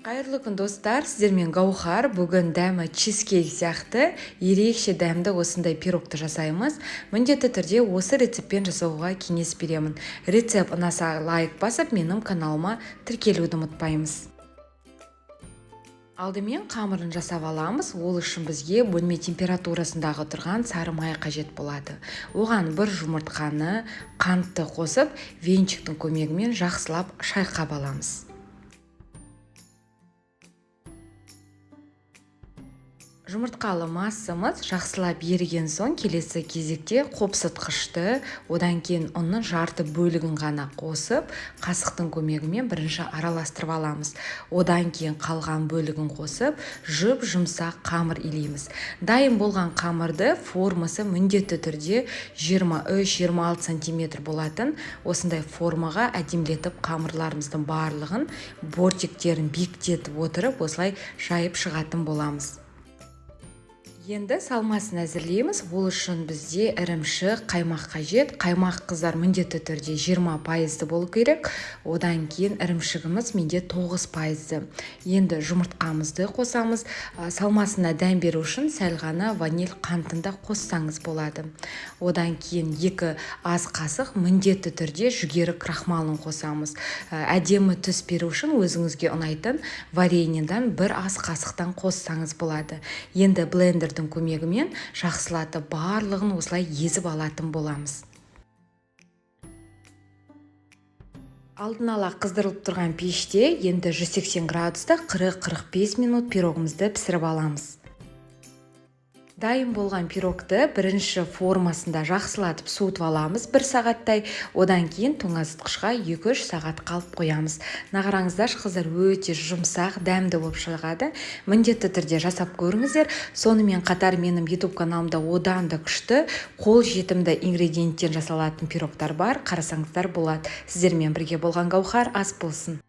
Қайырлы күн, достар! Сіздермен Гаухар. Бүгін дәмі чизкейк сияқты ерекше дәмді осындай пирогты жасаймыз. Міндетті түрде осы рецептпен жасауға кеңес беремін. Рецепт ұнаса, лайк басып, менің каналыма тіркелуді ұмытпаймыз. Алдымен қамырын жасап аламыз. Ол үшін бізге бөлме температурасындағы тұрған сары май қажет болады. Оған бір жұмыртқаны, қантты қосып, венчиктің көмегімен жақсылап шайқап аламыз. Жұмыртқалы массамыз жақсылап еріген соң, келесі кезекте қопсытқышты, одан кейін ұнның жарты бөлігін ғана қосып, қасықтың көмегімен бірінші араластырып аламыз. Одан кейін қалған бөлігін қосып, жұп-жұмсақ қамыр илейміз. Дайын болған қамырды формасы міндетті түрде 23-26 сантиметр болатын осындай формаға әдемілетіп, қамырларымыздың барлығын бортиктерін биіктетіп отырып, осылай жайып шығатын боламыз. Енді салмасын әзірлейміз. Ол үшін бізде ірімшік, қаймақ қажет. Қаймақ, қыздар, міндетті түрде 20 пайызды болу керек. Одан кейін ірімшігіміз менде 9 пайызды. Енді жұмыртқамызды қосамыз. Салмасына дәм беру үшін сәл ғана ваниль қантын да қоссаңыз болады. Одан кейін 2 ас қасық міндетті түрде жүгері крахмалын қосамыз. Әдемі түс беру үшін өзіңізге ұнайтын вареньеден 1 ас қасықтан қоссаңыз болады. Енді блендер көмегімен жақсылатып, барлығын осылай езіп алатын боламыз. Алдын ала қыздырылып тұрған пеште енді 180 градуста 40-45 минут пирогымызды пісіріп аламыз. Дайын болған пирогты бірінші формасында жақсылатып суытып аламыз бір сағаттай, одан кейін тоңазытқышқа 2-3 сағат қалып қоямыз. Нағараңыздаршы, қыздар, өте жұмсақ, дәмді болып шығады. Міндетті түрде жасап көріңіздер. Сонымен қатар менің YouTube каналымда одан да күшті қол жетімді ингредиенттен жасалатын пирогтар бар, қарасаңыздар болады. Сіздермен бірге болған Гаухар, ас болсын.